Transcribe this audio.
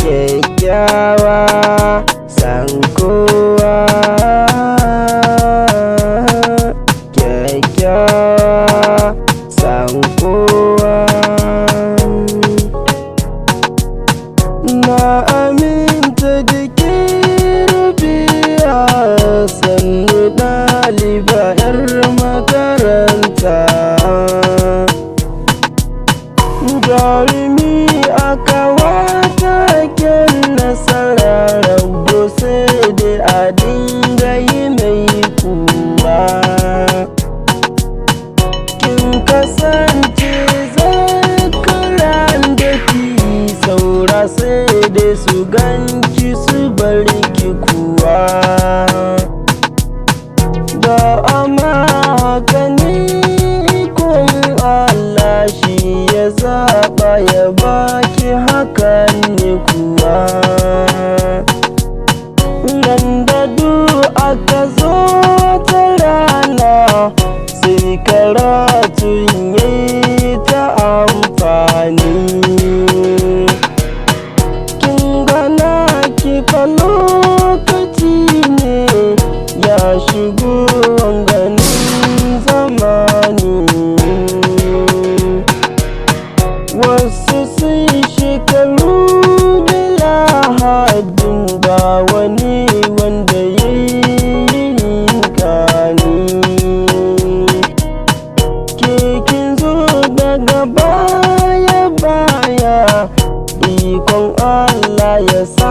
Kyakkyawa san kowa, kyakkyawa san kowa. Na aminta da ke Rabi'a, sannu ɗaliba 'yar makaranta. Jarumi aka wata kyan nasara, rago sai dai a dinga yi mai kuwa. Kin kasance zakaran da ki saura, sai dai su ganki su bari ki kuwa. Da amma haka ne, ikon Allah shi ya zaɓa ya baki hakan ne kuwa. Nan da duk aka zo ta rana, sai karatun yayi ta amfani. Kin gana ki fa lokaci ne ya shigo ganin zamani. Wasu sun shekaru bila haddin, ba wani wanda ya yi kani. Ke kin zo daga baya baya, ikon Allah ya sa.